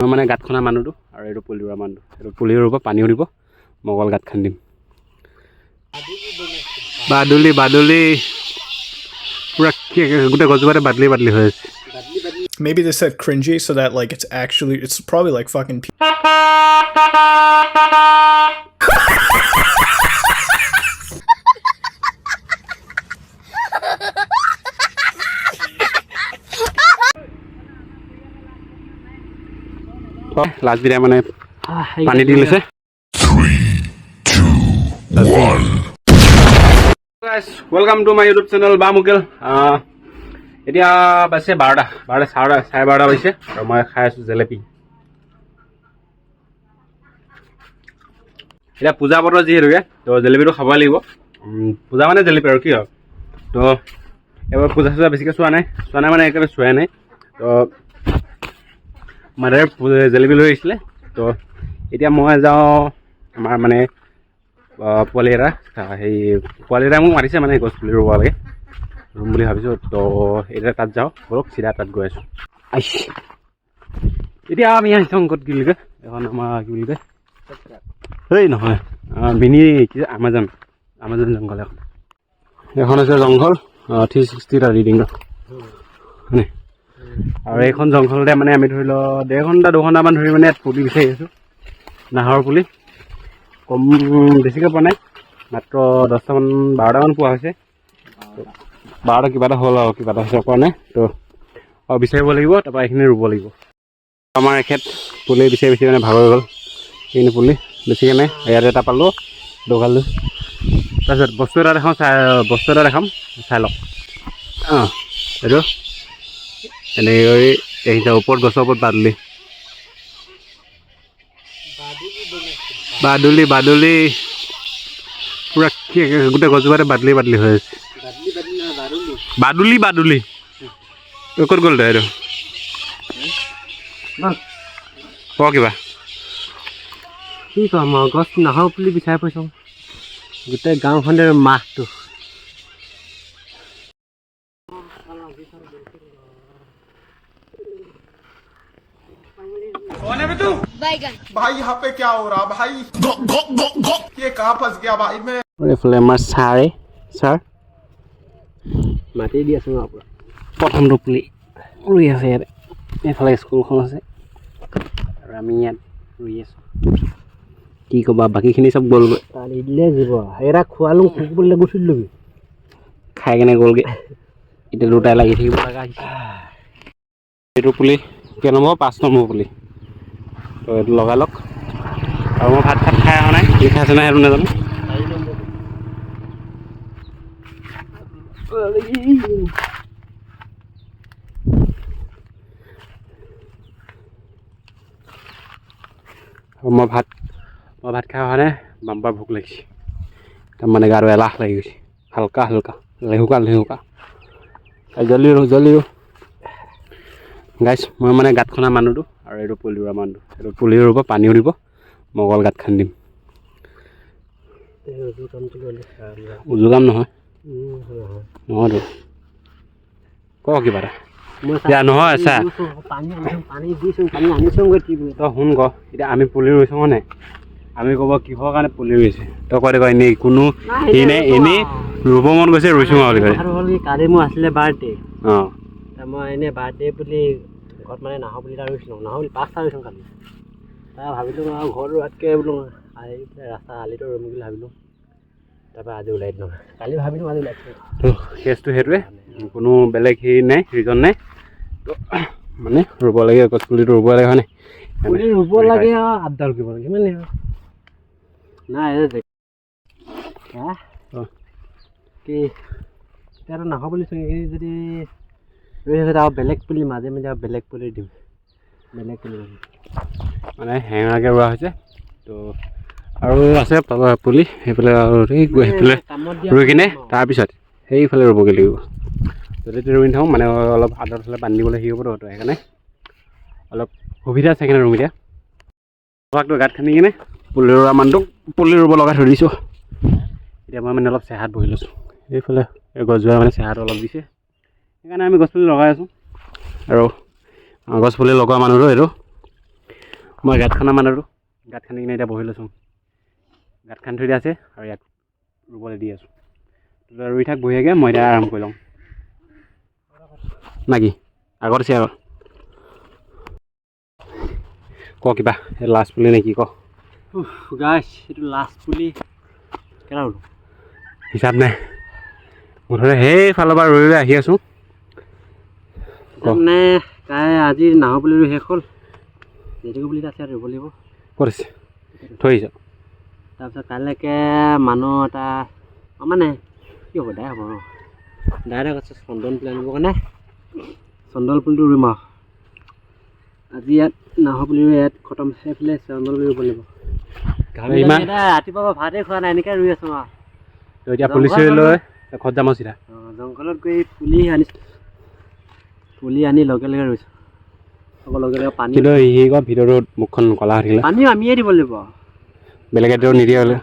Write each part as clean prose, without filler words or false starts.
মই মানে গাঁত খনা মানুহটো আৰু এইটো পুলি ৰোৱা মানুহটো। এইটো পুলি ৰুব, পানীও দিব, মই অকল গাঁত খান্দি দিম। বাদুলি বাদুলি পুৰা কি গোটেই গছজোপাতে বাদুলি বাদুলি হৈ আছে। Maybe they said cringy so that, like, it's actually, it's probably like fucking last বিদায় মানে পানী দি লৈছে। Welcome to my YouTube channel বা মুকেল। এতিয়া বাজিছে 12টা, 12টা চাৰে 12:30 বাজিছে আৰু মই খাই আছোঁ জেলেপি। এতিয়া পূজা বতৰ যিহেতুকে, তো জেলেপিটো খাবই লাগিব। পূজা মানে জেলেপি আৰু কি আৰু। তো এইবাৰ পূজা চূজা বেছিকৈ চোৱা নাই, চোৱা নাই মানে একেবাৰে চোৱাই নাই। তো মাদাৰে জেলেপি লৈ আহিছিলে। তো এতিয়া মই যাওঁ, আমাৰ মানে পোৱালি এটা, সেই পোৱালি এটাই মোক মাতিছে, মানে গছ পুলি ৰুব লাগে, ৰুম বুলি ভাবিছোঁ। তো এতিয়া তাত যাওঁ ব'লক, চিধা তাত গৈ আছোঁ। আইচ, এতিয়া আমি আহিছোঁ ক'ত, কি বুলি কয় এখন আমাৰ, কি বুলি কয়, হেই নহয়, মিনি কি আমাজন, আমাজন জংঘল এখন। এখন হৈছে জংঘল 360 ৰিডিং হয়নে? আৰু এইখন জংঘলতে মানে আমি ধৰি লওক 1.5 ঘণ্টা 2 ঘণ্টামান ধৰি মানে ইয়াত পুলি বিচাৰি আছোঁ, নাহৰ পুলি। কম বেছিকৈ পোৱা নাই, মাত্ৰ 10টামান 12টামান পোৱা হৈছে। 12টা কিবা এটা হ'ল আৰু কিবা এটা হৈছে, পোৱা নাই। তো আৰু বিচাৰিব লাগিব, তাৰপৰা এইখিনি ৰুব লাগিব। আমাৰ এখেত পুলি বিচাৰি বিচাৰি মানে ভাগৰি গ'ল। এইখিনি পুলি বেছিকৈ নাই, ইয়াতে এটা পালোঁ, দোকানলৈ। তাৰপিছত বস্তু এটা দেখাওঁ, চাই, বস্তু এটা দেখাম, চাই লওক। অঁ, এইটো এনেকৈ কৰি আহিছে ওপৰত, গছৰ ওপৰত বাদুলি বাদুলি বাদুলি পুৰা কি গোটেই গছজোপাতে বাদুলি বাদুলি হৈ আছে। বাদুলি বাদুলি। ঐ, ক'ত গ'ল তই? এইটো ক কিবা। কি ক'ম আৰু, গছ নাহৰ পুলি বিচাৰি ফুৰিছোঁ গোটেই গাঁওখনতে মাহটো। भाई, यहाँ पे क्या हो रहा भाई? ये कहाँ फंस गया भाई मैं? আৰু এইফালে আমাৰ ছাৰে, ছাৰ। মাটি দি আছোঁ আৰু পুৰা। প্ৰথমটো পুলি ৰুই আছে ইয়াতে। এইফালে স্কুলখন আছে আৰু আমি ইয়াত ৰুই আছোঁ। কি ক'বা, বাকীখিনি চব গ'লগৈ। পানী দিলে জীৱ সেইকেইটা খোৱালো, কুকুৰ গুচি দিলোগৈ। খাই কেনে গ'লগৈ। এতিয়া দুটাই লাগি থাকিব লগা হৈছে। এইটো পুলি কেই নম্বৰ? 5 নম্বৰ পুলি। তো এইটো লগাই লওক। আৰু মই ভাত চাত খাই অহা নাই, কি খাইছে নাই সেইটো নাজানো। আৰু মই ভাত খাই অহা নাই, বাম্পাৰ ভোক লাগিছে। তাৰ মানে গাটো এলাহ লাগি গৈছে, হালকা হালকা লেহুকা লেহুকা। জল্দি ৰু, জল্দি ৰু। গাইছ, মই মানে গাঁত খনা মানুহটো আৰু এইটো পুলি ৰোৱা মানুহটো। এইটো পুলি ৰুব, পানীও দিব, মই অকল গাঁত খান্দি দিম। উজু কাম নহয়। নহয়তো, ক কিবা এটা। এতিয়া নহয় চা। পানী আনিছোঁ, পানী দিছোঁ, পানী আনিছোঁগৈ। তই শুন ক, এতিয়া আমি পুলি ৰুইছোঁ হয় নাই? আমি ক'ব কিহৰ কাৰণে পুলি ৰুইছে? তই কৈ দে, ক, এনেই কোনো হেৰি নাই, এনেই ৰুব মন গৈছে, ৰুইছোঁ আৰু বুলি কয়। কথাটো হ'ল কি, কালি মোৰ আছিলে বাৰ্থডে। মই এনেই বাৰ্থডে বুলি ঘৰত মানে নাহৰ পুলি এটা ৰুইছিলোঁ, নাহৰ পুলি 5টা ৰুইছোঁ কালি। তাৰ ভাবিলোঁ আৰু ঘৰত ৰোৱাতকৈ বোলো আহি পেলাই ৰাস্তা আলিটো ৰুম বুলি ভাবিলোঁ। তাৰপৰা আজি ওলাই দিলোঁ, কালি ভাবিলোঁ, আজি ওলাই দিলোঁ। তো কেছটো সেইটোৱে, কোনো বেলেগ হেৰি নাই, ৰিজন নাই। তো মানে ৰুব লাগে, গছ পুলিটো ৰুব লাগে, হয় নাই? পুলি ৰুব লাগে আৰু আপডাল কৰিব লাগে, সিমানেই আৰু। নাই এই যে হা? কি এতিয়াতো নাহৰ পুলি ছিঙি যদি ৰুই থাকে আৰু বেলেগ পুলি মাজে মাজে আৰু বেলেগ পুলি দিম, বেলেগ পুলি দিম। মানে হেঙাকৈ ৰোৱা হৈছে। তো আৰু আছে পুলি সেইফালে, আৰু এই সেইফালে কামত দিয়া। ৰুই কিনে তাৰপিছত সেইফালে ৰুবগৈ লাগিব। যদি ৰুই নাথাকোঁ মানে অলপ আদত হ'লে বান্ধি দিবলৈ হেৰি হ'বতো, তো সেইকাৰণে অলপ সুবিধা আছে, সেইকাৰণে ৰুম। এতিয়া ভাগটো গাঁত খান্দি কিনে পুলি ৰোৱা মানুহটোক পুলি ৰুব লগাই থৈ দিছোঁ। এতিয়া মই মানে অলপ চেহাত বহি লৈছোঁ। এইফালে এই গছজোপা মানে চেহাত অলপ দিছে, সেইকাৰণে আমি গছ পুলি লগাই আছোঁ। আৰু গছ পুলি লগোৱা মানুহটো এইটো। মই গাঁত খন্দা মানুহটো গাঁত খান্দি কিনে এতিয়া বহি লৈছোঁ। গাঁত খান্দি থৈ দিয়া আছে আৰু ইয়াক ৰুবলৈ দি আছোঁ। তই ৰুই থাক বঢ়িয়াকৈ, মই এতিয়া আৰাম কৰি লওঁ নাকি? আগত আছে আগত ক, কিবা লাষ্ট বুলি নেকি ক। গাইছ, এইটো লাষ্ট পুলি কেইটা ৰুলো? হিচাপ নাই, মুঠতে সেইফালৰ পৰা ৰুই ৰুই আহি আছোঁ। ক। মানে তাই আজি নাহৰ পুলি ৰুই শেষ হ'ল। জেতুকা পুলি এটা আছে, ৰুব লাগিব। ক'ত আছে? থৈ আহিছ? তাৰপিছত কাইলৈকে মানুহ এটা মানে কি হ'ব, দাই হ'ব ন, ডাইৰেক্ট আছে চন্দন পুলি আনিবৰ কাৰণে। চন্দন পুলিটো ৰুম আৰু আজি ইয়াত নাহৰ পুলি ৰুই ইয়াত খতম। সেইফালে চন্দন পুলি ৰুব লাগিব। ঘামি এতিয়া ৰাতিপুৱা পৰা ভাতেই খোৱা নাই, এনেকৈ ৰুই আছোঁ আৰু। তো এতিয়া পুলি চুলি লৈ ঘৰত যাম আৰু চিধা। অঁ, জংঘলত গৈ পুলি আনিছোঁ। পুলি আনি লগে লগে ৰুইছোঁ, আকৌ লগে লগে পানী। কিন্তু সি কয় ভিতৰটোত মুখখন ক'লা হৈ থাকিলে। পানীও আমিয়ে দিব লাগিব। বেলেগে তেওঁ নিদিয়া হ'লে।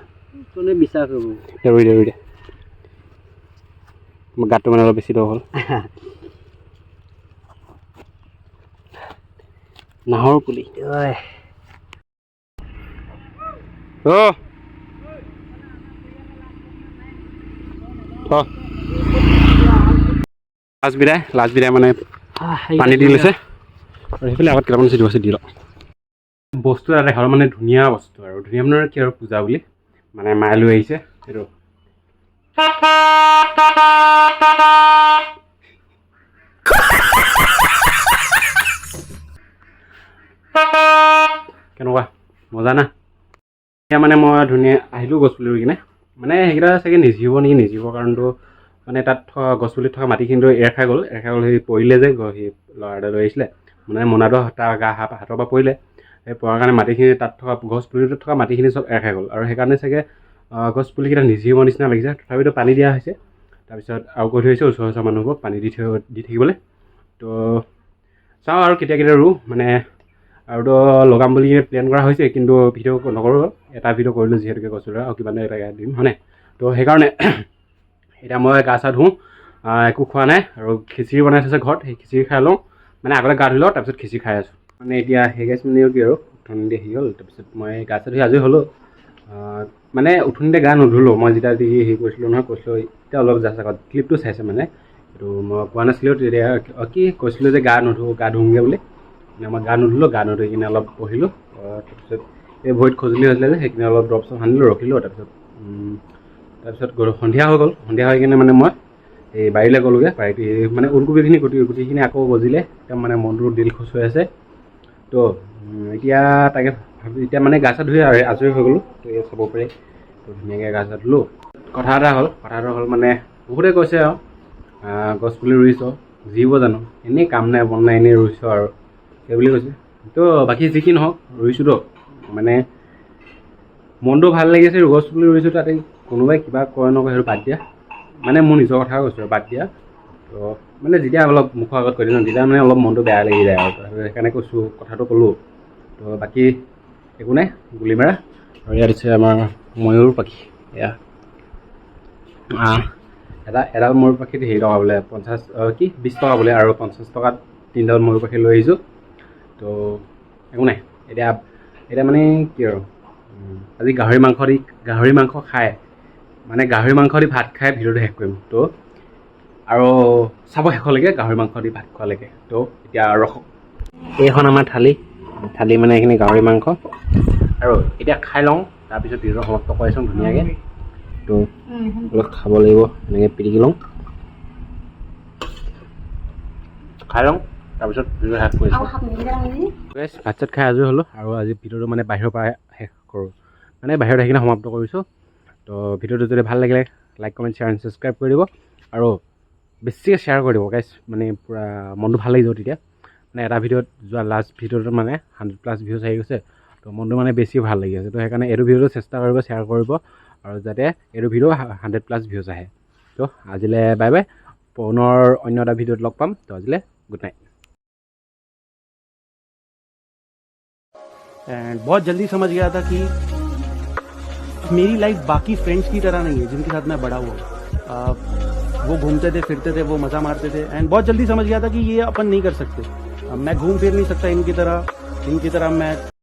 কোনে বিশ্বাস কৰিব? দে, ৰুই দে, ৰুই দে। মোৰ গাঁতটো মানে অলপ বেছি দ হ'ল। নাহৰ পুলি। অ' থ। লাষ্ট বিদায়, লাষ্ট বিদায়। মানে পানী দি লৈছে আৰু সেইফালে আগত কেইটামান চিটি আছে, দি লওক। বস্তু এটা দেখালোঁ, মানে ধুনীয়া বস্তু আৰু ধুনীয়া মানে কি আৰু পূজা বুলি মানে মায়ে লৈ আহিছে এইটো। কেনেকুৱা মজা না? এতিয়া মানে মই ধুনীয়া আহিলোঁ গছ পুলি ৰুই কিনে। মানে সেইকেইটা চাগে নিজিব নেকি? নিজিব কাৰণটো মানে তাত থকা গছপুলিত থকা মাটিখিনিতো এৰ খাই গ'ল, এৰ খাই গ'ল। সেই পৰিলে যে সেই ল'ৰা এটা লৈ আহিছিলে, মানে মোনাটো তাৰ গা হাতৰ পৰা পৰিলে। সেই পৰাৰ কাৰণে মাটিখিনি, তাত থকা গছ পুলিটোত থকা মাটিখিনি চব এৰ খাই গ'ল আৰু সেইকাৰণে চাগে গছ পুলিকেইটা নিজিব নিচিনা লাগিছে। তথাপিতো পানী দিয়া হৈছে। তাৰপিছত আৰু কৈ থৈ আহিছোঁ ওচৰ ওচৰ মানুহবোৰক পানী দি থৈ দি থাকিবলৈ। তো চাওঁ আৰু কেতিয়া কেতিয়া ৰুওঁ। মানে আৰুতো লগাম বুলি প্লেন কৰা হৈছে, কিন্তু ভিডিঅ' নকৰোঁ। এটা ভিডিঅ' কৰিলোঁ যিহেতুকে গছ ৰোৱা, আৰু কিমান এটা দিম হয়নে? তো সেইকাৰণে এতিয়া মই গা চা ধুওঁ, একো খোৱা নাই আৰু খিচিৰি বনাই থৈছে ঘৰত, সেই খিচিৰি খাই লওঁ। মানে আগতে গা ধুই লওঁ, তাৰপিছত খিচিৰি খাই আছোঁ। মানে এতিয়া সেই গাইছ, মানে কি আৰু উঠনিতে হেৰি হ'ল, তাৰপিছত মই গা চা ধুই আজৰি হ'লোঁ। মানে উঠনিতে গা নুধুলোঁ মই, যেতিয়া যি হেৰি কৰিছিলোঁ নহয়, কৈছিলোঁ এতিয়া অলপ জাষ্ট আগত ক্লিপটো চাইছে। মানে এইটো মই কোৱা নাছিলোঁ তেতিয়া, কি কৈছিলোঁ যে গা নুধো, গা ধুওঁগৈ বুলি। মানে মই গা নুধুলোঁ। গা নুধুই কিনে অলপ বহিলোঁ। তাৰপিছত এই ভৰিত খজুলি হৈছিলে যে, সেইখিনি অলপ দৰৱ চৰৱ সানিলোঁ, ৰখিলোঁ। তাৰপিছত সন্ধিয়া হৈ গ'ল। সন্ধিয়া হৈ কিনে মানে মই এই বাৰীলৈ গ'লোগৈ। বাৰীত এই মানে ওলকবিখিনি গুটি গুটিখিনি আকৌ গজিলে। একদম মানে মনটো দিল খুচ হৈ আছে। তো এতিয়া তাকে ভাবি এতিয়া মানে গা চা ধুই আজৰি হৈ গ'লোঁ। তো ইয়াত চাব পাৰি, তো ধুনীয়াকৈ গা চা ধুলোঁ। কথা এটা হ'ল, কথাটো হ'ল মানে বহুতে কৈছে আৰু গছ পুলি ৰুইছ, জীব জানো? এনেই কাম নাই বন নাই, এনেই ৰুইছ আৰু সেই বুলি কৈছে। তো বাকী যি কি নহওক, ৰুইছোঁতো, মানে মনটো ভাল লাগিছে। গছ পুলি ৰুইছোঁ, তাতে কোনোবাই কিবা কয় নকয় সেইটো বাদ দিয়া। মানে মোৰ নিজৰ কথা কৈছোঁ আৰু, বাদ দিয়া। তো মানে যেতিয়া অলপ মুখৰ আগত কৈ দিওঁ, তেতিয়া মানে অলপ মনটো বেয়া লাগি যায় আৰু সেইকাৰণে কৈছোঁ, কথাটো ক'লোঁ। তো বাকী একো নাই, গুলি মাৰা। আৰু ইয়াত আছে আমাৰ ময়ূৰ পাখি। এয়া এটা এডাল ময়ূৰ পাখিত হেৰি টকা বোলে, 50 কি 20 টকা বোলে, আৰু 50 টকাত তিনিডাল ময়ূৰ পাখি লৈ আহিছোঁ। তো একো নাই। এতিয়া এতিয়া মানে কি আৰু আজি গাহৰি মাংস দি, গাহৰি মাংস খাই, মানে গাহৰি মাংস দি ভাত খাই ভিডিঅ'টো শেষ কৰিম। তো আৰু চাব শেষলৈকে, গাহৰি মাংস দি ভাত খোৱালৈকে। তো এতিয়া ৰখক। এইখন আমাৰ থালি। থালি মানে এইখিনি গাহৰি মাংস আৰু এতিয়া খাই লওঁ, তাৰপিছত ভিডিঅ'টো সমাপ্ত কৰিছোঁ ধুনীয়াকৈ। তো অলপ খাব লাগিব, এনেকৈ পিটিকি লওঁ, খাই লওঁ, তাৰপিছত ভিডিঅ'টো শেষ কৰিছোঁ। গাইছ, ভাত চাত খাই আজৰি হ'লোঁ আৰু আজি ভিডিঅ'টো মানে বাহিৰৰ পৰা শেষ কৰোঁ, মানে বাহিৰত আহি কিনে সমাপ্ত কৰিছোঁ। তো ভিডিঅ'টো যদি ভাল লাগিলে like, comment, share and subscribe কৰি দিব আৰু বেছিকৈ শ্বেয়াৰ কৰি দিব গাইছ। মানে পূৰা মনটো ভাল লাগি যাব তেতিয়া। মানে এটা ভিডিঅ'ত, যোৱা লাষ্ট ভিডিঅ'টোত মানে 100+ ভিউজ আহি গৈছে। তো মনটো মানে বেছি ভাল লাগি আছে। তো সেইকাৰণে এইটো ভিডিঅ'টো চেষ্টা কৰিব শ্বেয়াৰ কৰিব আৰু যাতে এইটো ভিডিঅ' 100+ ভিউজ আহে। তো আজিলৈ বাই বাই, পুনৰ অন্য এটা ভিডিঅ'ত লগ পাম। তো আজিলৈ গুড নাইট। एंड बहुत जल्दी समझ गया था कि मेरी लाइफ बाकी फ्रेंड्स की तरह नहीं है जिनके साथ मैं बड़ा हुआ हूँ। वो घूमते थे, फिरते थे, वो मजा मारते थे एंड बहुत जल्दी समझ गया था कि ये अपन नहीं कर सकते। मैं घूम फिर नहीं सकता इनकी तरह, इनकी तरह मैं